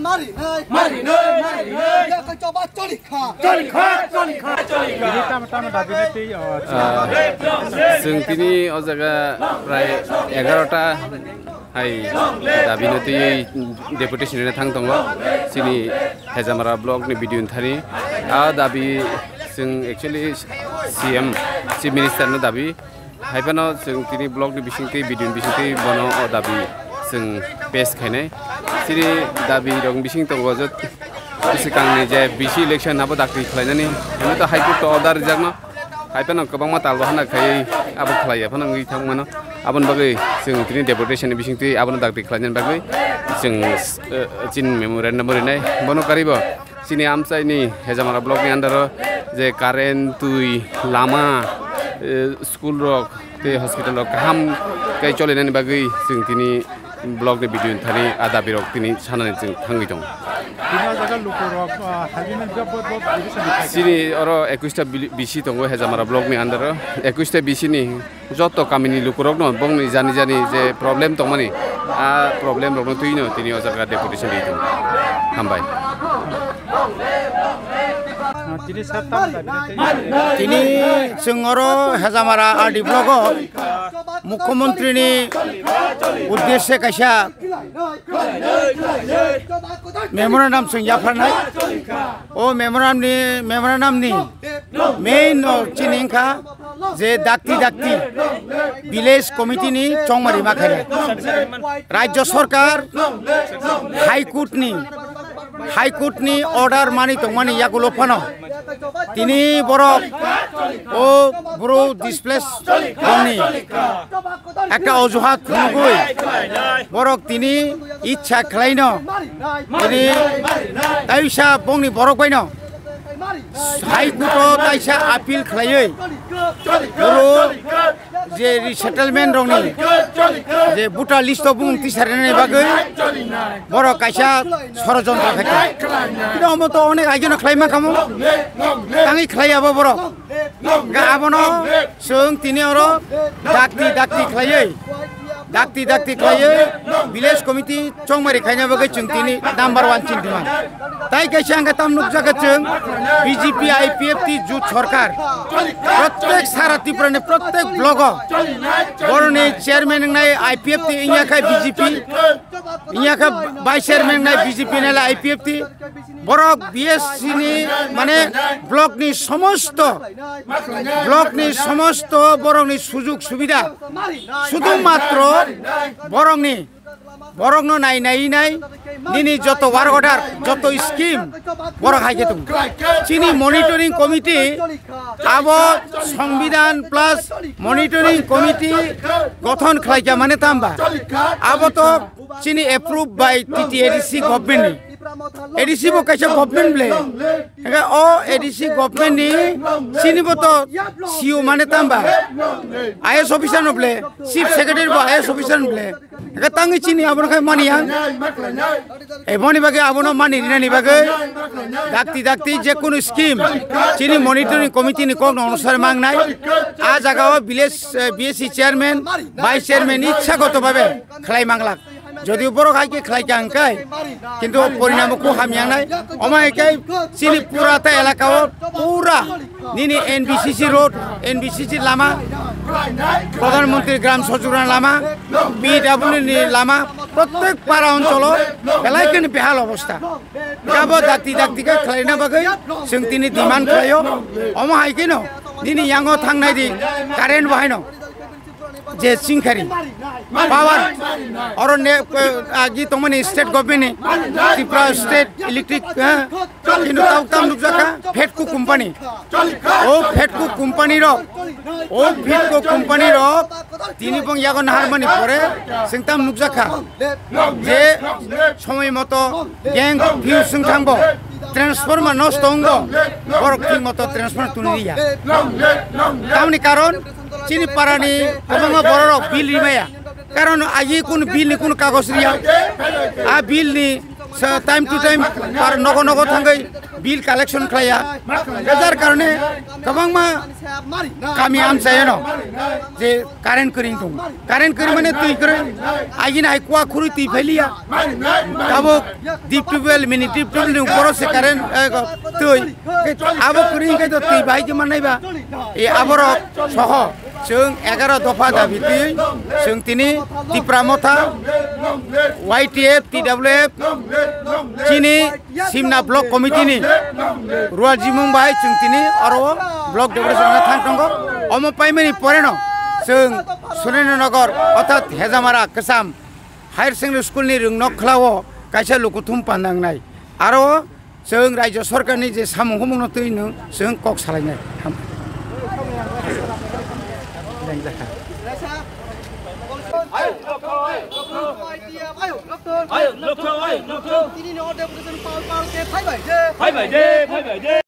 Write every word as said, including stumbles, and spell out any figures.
Marinai, marinai, marinai. Yakha choba choli kha. Choli kha, choli kha, choli kha. Tini tamo, tamo dabi na twi, o, Ah, chwng tini o jaga prai egarota hai dabi no twi deputation rina thang tongo. Chini Hejamara block ni B D O ni thani. A dabi chwng actually C M, Chief Minister no dabi. Hai phano chwng tini block ni bisingtwi, B D O ni bisingtwi bono o dabi chwng pass khainai. Chini dabi rok bising tongo je bwswkangni je B C election abo dakti khlainani. Hwnwi to High Court to order rijakno. Hai phano kwbangma tal bahana khaiwi abo khlaiya phano wngwi thangmano. Aboni bagwi chwng tini deputation ni bisingtwi abono dakti khlainani bagwi chwng, eh, chini memorandum rinai. Bono karibo. Chini amchaini Hejamara block ni under o je current, twi, lama, eh, school rok tei hospital rok kaham khe cholinani bagwi chwng tini block ni B D O ni thani a dabi rok tini sanani chwng thangwi tongo. Tini o jaga lukurok, ah, hajini job, job, job, position ni khai. Chini oro ekwis ta bili-, B C tongo Hejamara block ni under o. Ekwis ta B C ni joto kamini lukurokno bongni jani jani je problem tongmani, a problem rokno twino tini o jaga deputation ri tongo. Hambai. Tini sir tam dabi na tei. Tini chwng oro Hejamara R D block o Mukhyamantri ni uddeshe kaisa memorandum chwng yapharnai. O memorandum ni, memorandum ni main no chini wngkha je dakti dakti village committee ni chongmari ma khainai. Rajya Sarkar High Court ni, High Court ni order mani tongmani yagulo phano tini borok o bru displace rokni ekta ojuhat phunugwi borok tini ichha khlaino tini taisa bongni borok baino High Court o taisa appeal khlaiwi bru je resettlement rokni je voter list o bumung tisarnani bagwi borok kaisa sorojontro khaikha. Bini omo to onek aigeno khlai mankhamu, tangwi khlai abo borok. Ga abono chwng tini oro dakti dakti khlaiwi, dakti dakti khlaiwi village committee chongmari khaina bagwi chwng tini number one chini demand. Tai kaisa hwnkhe tam nukjakha chwng B J P I P F T jut sarkar prottek sara Tripura ni prottek block o boroni chairman wngnai I P F T wngya khai B J P, wngya kha vice chairman wngnai B J P nai I P F T. Borok B S C ni mane block ni somosto, block ni somosto borok ni sujug subida sudu matro borok ni, borok no nai nai nai nini joto work order, joto scheme borok hai khe tongo. Chini monitoring committee abo Songbidan plus monitoring committee gothon khlai kha mane tamba abo to chini approved by T T A D C government ni. A D C bo kaisa government ble. Hingke o A D C government ni chini bo to C O mane tamba. I A S officer no ble. Chief secretary bo I A S officer no ble. Hingke tangwi chini abono khai mani yang. Eboni bagwi abono mani rinani bagwi. Dakti dakti je kunu scheme. Chini monitoring committee ni kok no onusar mangnai. A jaga o village, eh, B S C chairman, vice chairman ni sagoto babe khlai manglak. Jodio borok hai khe khlai kha hwnkhe, kintu porinamo kho hamya wngnai. Omo hai khe chini pura ta elaka o pura nini N B C C road, N B C C lama, Pradhan Mantri Gram Sajogran lama, P W ni lama, prottek para oncholo belai kheno behal obostha. Abo dakti dakti khe khlaina bagwi chwng tini demand khlaio. Omo hai kheno nini yango thangnai di current bo haino. je chingkhari power oro ne, eh, agi tongmani state government ni Tripura state electric, eh, kintu tabuk tam nukjakha Fedco company. O Fedco company rok, o Fedco company rok tini bong yago naharmani pore sengtam nukjakha je somoi moto gang fuse wng thangbo, transformer nosto wngbo, borok thik moto transformer tuni ya. Tamni karon chini parani kwbangma bororok bill rimaya, karon agi kun bill ni kun kagoj riya. A bill ni sa time to time par nogo nogo thangwi bill collection khlaiya. Jar karone kwbangma kami amchayano je current kwrwi tong. Current kwrwi mane twi kwrwi. Agini hai kua khurwi twi phailiya. Tabuk deep tubewell, mini deep tubewell ni uporo se current, eh, twi. Abo kwrwi hwnkhe to twi bahai khe mannai ba. E aborok soho chwng egaro dopha dabi twi chwng tini Tipra Motha, Y T F, T W F, chini Simna Block Committee ni rual jimung bai chwng tini oro block deputation no thang tongo. Omo paimani poreno chwng Surendra Nagar orthat Hejamara Kwcham Higher Secondary School ni rwngnok khlao kaisa lukuthum pandangnai. Aro chwng Rajya Sarkar ni je samung humung no twi nwng chwng kok salainai. Ham. Ayuk, lokthong, ayuk, lokthong. Ayuk, lokthong, ayuk, lokthong. Tini no deputation pal pal ke phai bai je. Phai bai je, phai bai je.